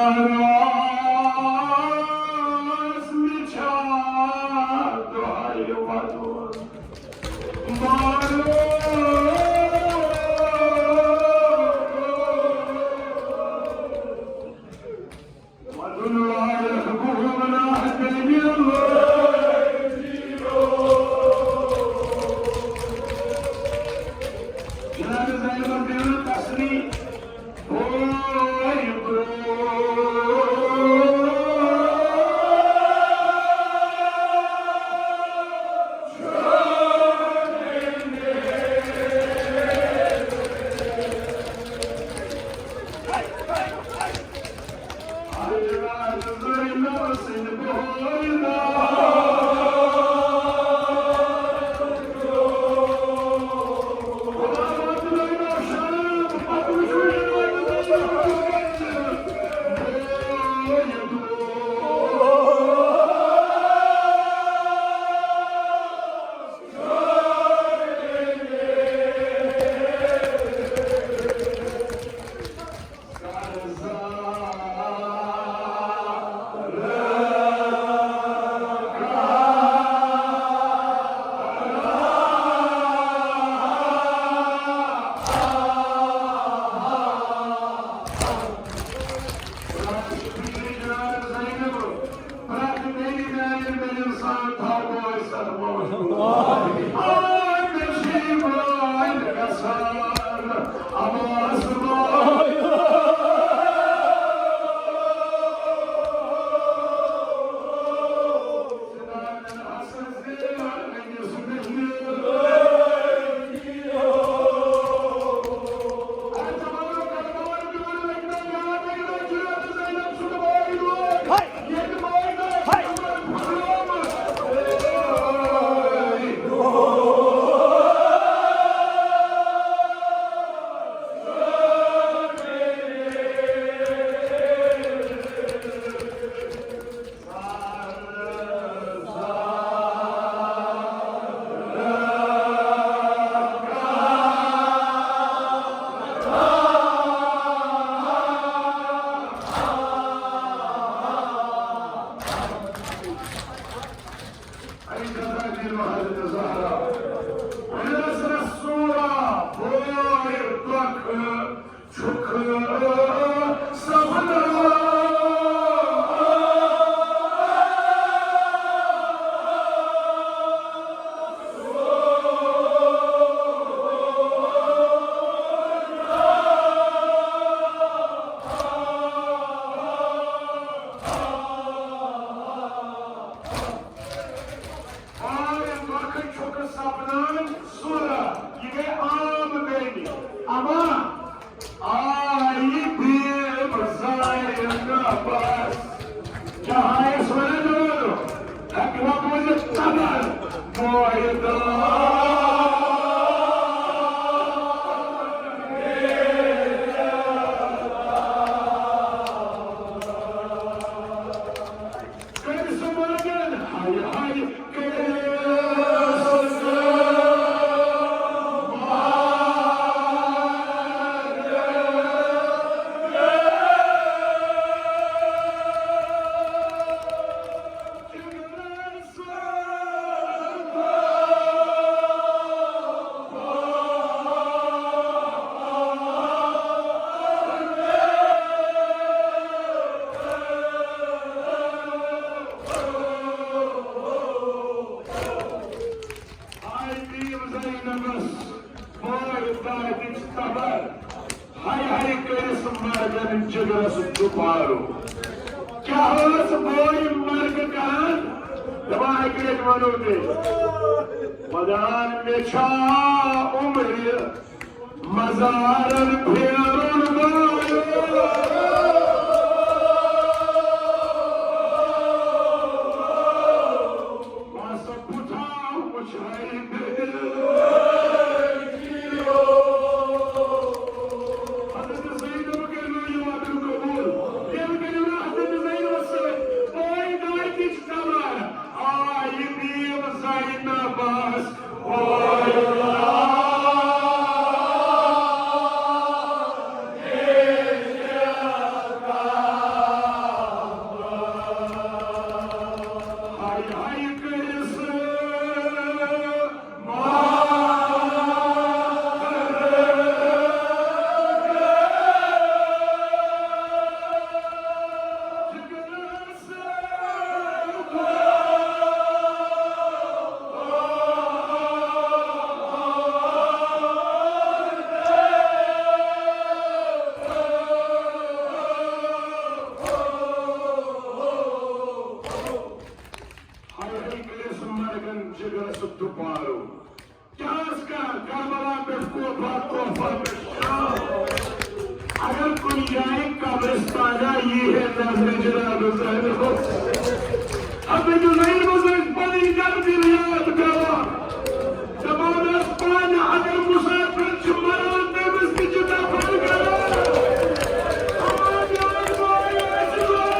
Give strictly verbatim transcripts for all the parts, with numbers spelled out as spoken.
راز مےٚ چھا دۄہے وَدُن؟ بارو وَدُن لایق گوٚو نہٕ اَتھ دٔلیٖل۔ جناب زینب دیوان تسلی۔ پرٛٮ۪تھ بیٚیہِ میٛانٮ۪ن میٛانٮ۪ن سان تھاو بہٕ أسۍ اَتھ موج کُن۔ آے مےٚ چھِ یہِ بٲے گژھان عباس بٲے۔ علی حضرت زہرا، علی حضرت صورہ، بوے بکھ چھُکھ سپدان۔ آے وقت چھُکھ سپدان صورہ، یہِ گٔے عام بیٚنہِ۔ اما آیہِ بیم زاینبس۔ کیٛاہ آیس ونان نوٚو؟ ہیٚکہِ وۄنۍ بوٗزِتھ قمر مویدان۔ کٔرۍ سُہ مگن، ہاے ہاے، کٔرۍ سُہ آے بیم زینبس بٲے دادِچ قبر۔ ہاے ہاے کٔرِس مرگن جگرس دُپارو۔ کیٛاہ ٲس بٲے مرگہٕ کران؟ دپان اکہِ لٹہِ ونو تیٚلہِ۔ ودان مےٚ چھا عمرِ مزارن پھیرُن وارٕ۔ بس بہٕ تھاو وٕچھے بیٚیہِ۔ حضرت زینب کٔرِو یہِ وعدٕ قبوٗل۔ تیٚلہِ کٔرِو نہٕ حضرت زینب سۭتۍ۔ بٲے دادِچ قبر۔ آے بیم زینبس۔ چھُ پارُن۔ کیٛاہ ٲس کران؟ کربلا پٮ۪ٹھ کوفہ، کوفہ پٮ۪ٹھ شام۔ اگر کُنہِ جایہِ قبرستانہ یی ہے نظرِ جناب زینب، حضرت زینب ٲسۍ پنٕنۍ غلطی یاد کران۔ دپان ٲس پانہٕ، اگر مسافر چھُ مران، تٔمِس تہِ چھُ دفن کران۔ اما جان بھائی ٲسۍ لوگ۔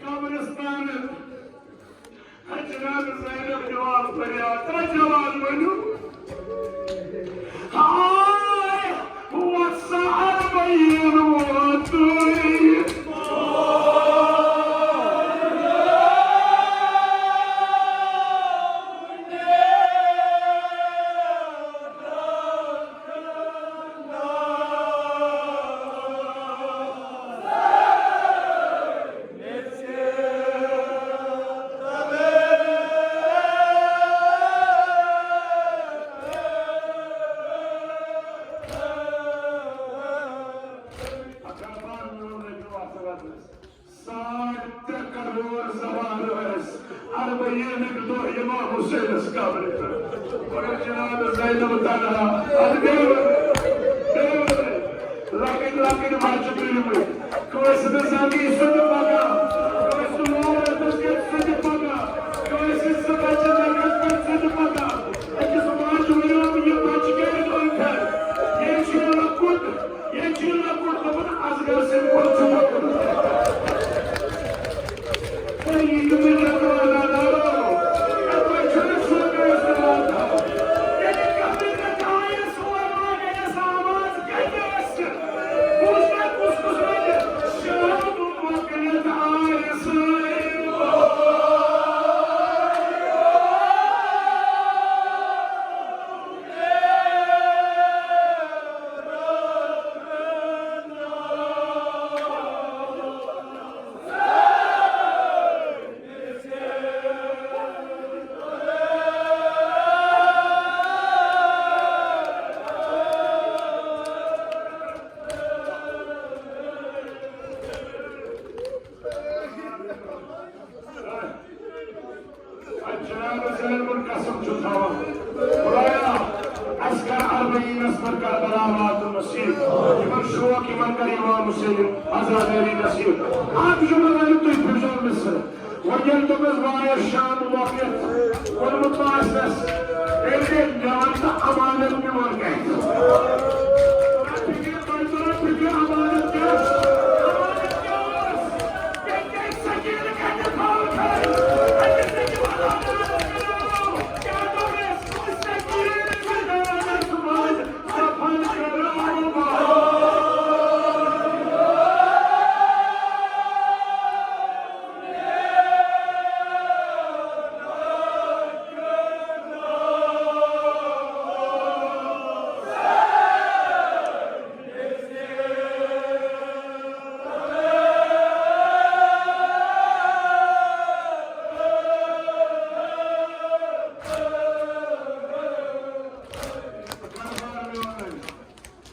قبرستان حضرت زینب دِوان فریاد، ترٛےٚ جوان ؤنِو۔ ہاے، وَسا اَربعیٖن ووتُے۔ ترٛےٚ کرور سوار ٲسۍ اربعیٖنٕکۍ دۄہ امام حسینس قبرِ پٮ۪ٹھ۔ مگر جناب زینب طاہرہ، اتھ بیٚیہِ ؤنِو، بیٚیہِ ؤنِو، لۄکٕٹۍ لۄکٕٹۍ بچہٕ تُلمٕتۍ، کٲنٛسہِ نہٕ زنٛگہِ سیوٚد پکان، کٲنٛسہِ نہٕ لومڑس پٮ۪ٹھ سیوٚد پکان، کٲنٛسہِ زٕ بچہٕ نکھس پٮ۪ٹھ سیوٚد پکان۔ أکِس ماجہِ ؤنِو، یہِ بچہٕ کیٛازِ اوٚن پھٮ۪ر؟ یہِ چھُ لۄکُٹ۔ ییٚتہِ چھُ یہِ لۄکُٹ دوٚپُن اصغر سٕنٛدِ کھۄتہٕ چھُ لۄکُٹ۔ تہٕ یہِ تہِ تُہۍ کَتھ وَنان، اَوا، اَوا، چھُنہٕ سوزُن أسۍ واتان۔ ییٚتہِ کَتھ کَتھ آیَس اورٕ واتہِ اَسہِ آواز کَتہِ آسہِ؟ کُس نہ کُس کُس وَنہِ، شام مۄکلِتھ آیہِ سٲری۔ جناب زینبُن قسم چھُ تھاوان، خدایا، اَسہِ کر اربعینس پٮ۪ٹھ کربلا واتُن نصیب۔ یِمن شوق، یِمن کر امام حسین عزادٲری نصیب۔ اکھ جملہٕ ؤنِو تُہۍ، بوٗزِو مےٚ سۭتۍ۔ وۄنۍ ییٚلہِ دوٚپمَس، بہٕ آیَس شام مۄکلِتھ، ووٚنمُت آسٮ۪س، تیٚلہِ گٔے میون تہٕ امانت میون کَتہِ؟ فِکرِ تۄہہِ تران فِکرِ امانت کیٛاہ اوس؟ امانت کیٛاہ اوس؟ تیٚلہِ گٔے سکیٖنہٕ کَتہِ تھاوُن؟ أمِس سۭتۍ وَنان، کیٛاہ دوٚپمَس؟ سکیٖنہٕ چھِ دانَس منٛز۔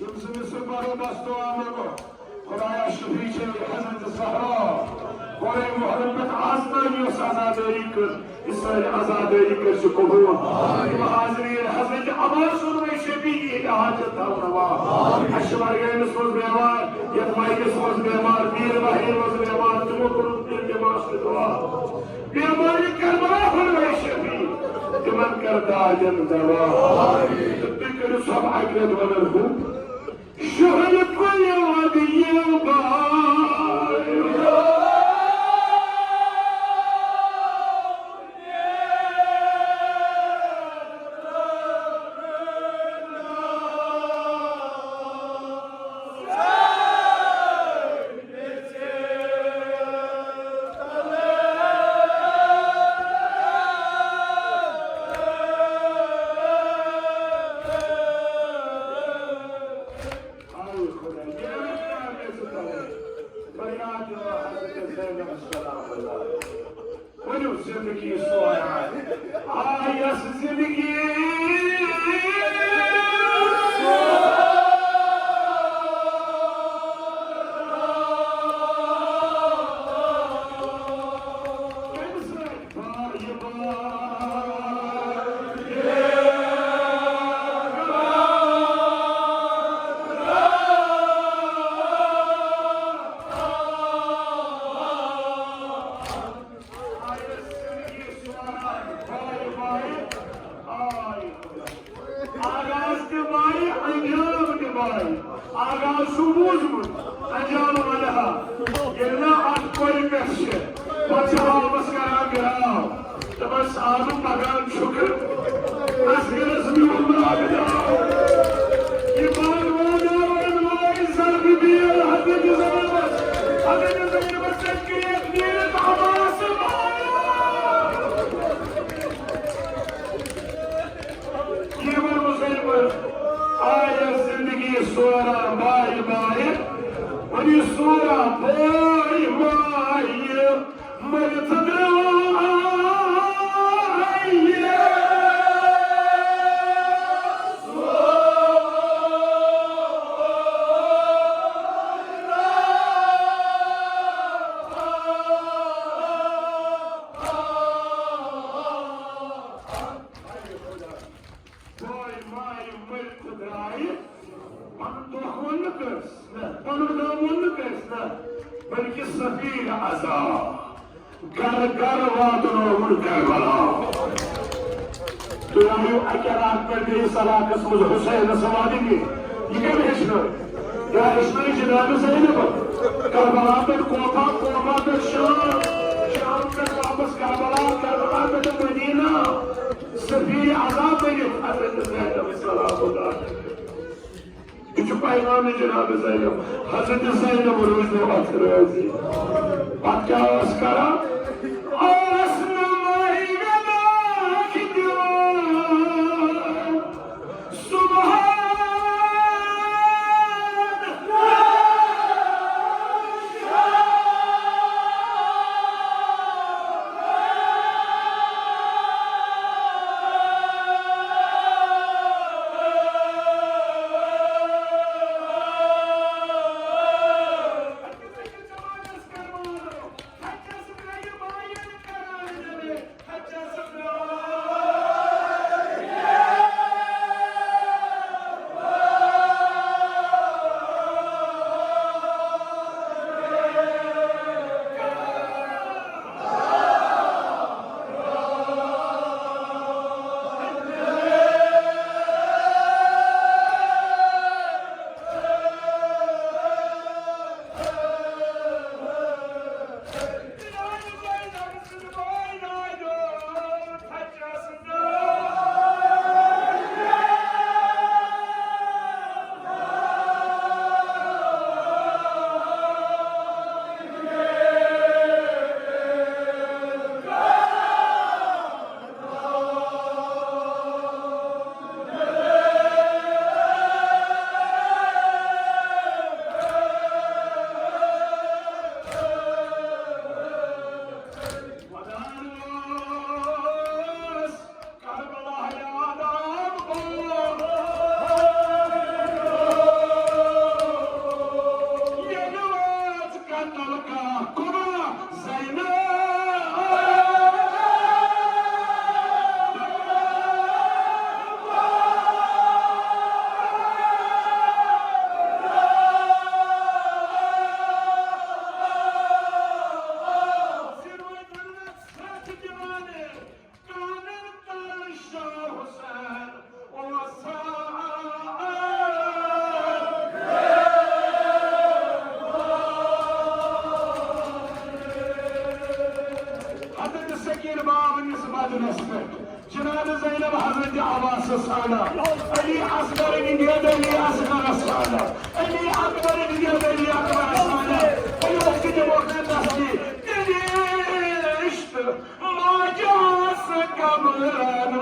یِم زٕ مِصر پَرو بَس دُعا منٛگو۔ خۄدایا شفیع چھے حضرت زہرا۔ گوٚرے محرم پٮ۪ٹھ آز تام یۄس عزادٲری کٔر، یہِ سٲنۍ عزادٲری کٔرۍ زِ قبوٗل۔ یِم حاضریٖن حضرت عباس سُنٛد وے شفیع یِہِنٛدِ حاجت تھاو روا۔ اَسہِ چھِ ورگٲمِس منٛز بیمار، یَتھ مایکَس منٛز بیمار، پیٖر بحری منٛز بیمار، تِمو کوٚرُکھ تِم تِم آسہٕ دُعا۔ بیمارِ کربلا ہُنٛد وے شفیع، تِمن کر دادٮ۪ن دوا۔ تہٕ تُہۍ کٔرِو سب اَکہِ لَٹہِ وَنان ہُہ، شُہل کُلہِ وَدِ یِیو بار۔ ؤنِو زندگی سورا، آ، یۄس زندگی سورا۔ کَمہِ سۭتۍ؟ بار یہِ بار۔ آغاز تہِ بایہِ، انجام تہِ بایہِ۔ آغاز چھُ بوٗزمُت، انجام ونہٕ ہا۔ ییٚلہِ نہٕ اتھ کۄلہِ پٮ۪ٹھ چھِ، پتہٕ چھِ واپس کران گراو۔ تہٕ بس آو نہٕ پکان چھُکھ۔ اصغرس میون ناو درٛاو۔ یہِ باغوان آو أمۍ لوے ضربہِ بیل حضرت زینبس۔ حضرت زینبس سۭتۍ کریکھ نیٖرِتھ عباس۔ یِمن مُسلمن آیس زندگی سورا بایہِ بایہِ، وۄنۍ سورا بایہِ بایہِ، مٔرِتھ درٛاے۔ بلکہ سفیر عزا گھر گھر واتنووُن کربلا۔ تُہۍ آیِو اَکہِ راتہٕ پٮ۪ٹھ بیٚیِس علاقس منٛز حسینس وادنہِ۔ یہِ کٔمۍ ہیٚچھنٲو؟ یا ہیٚچھنٲو جناب زینب؟ کربلا پٮ۪ٹھ کوفہ، کوفہ پٮ۪ٹھ شام، شام پٮ۪ٹھ واپس کربلا، کربلا پٮ۪ٹھ مدینہ۔ سفیر عزا بٔنِتھ حضرت زینب سلام اللہ علیہا۔ یہِ چھُ پیغام جناب زینب۔ حضرت زینب روٗزنو اَتھ رٲضی۔ پتہٕ کیٛاہ ٲس کران؟ ٲس نہٕ مٔہۍ وٮ۪داکھ دِوان۔ سبحان حضرت سکین بابنِس بدنس پٮ۪ٹھ جناب زینب حضرت عباسس ژھانڈان، علی اصغر نِنہٕ علی اصغرس ژھانڈان، علی اکبر نِنہٕ علی اکبرس ژھانڈان، علی مسجد مقدس نِنہٕ۔ تٔمِس ماجہِ آسہٕ قبرن